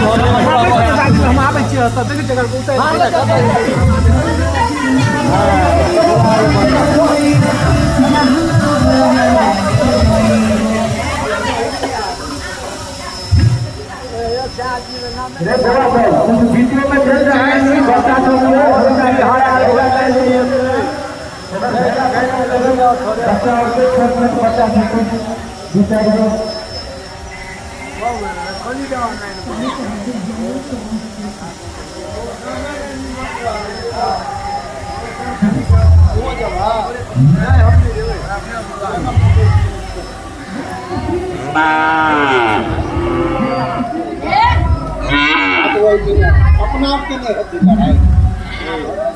हम आबै छियै तऽ देखै छियै रे बौआ सब कुछ वीडियो में चल रहा है कि बच्चा सब को बच्चा और के छोट छोट बच्चा सब कुछ दू चारि गो। अपना आपके नहीं होती लड़ाई।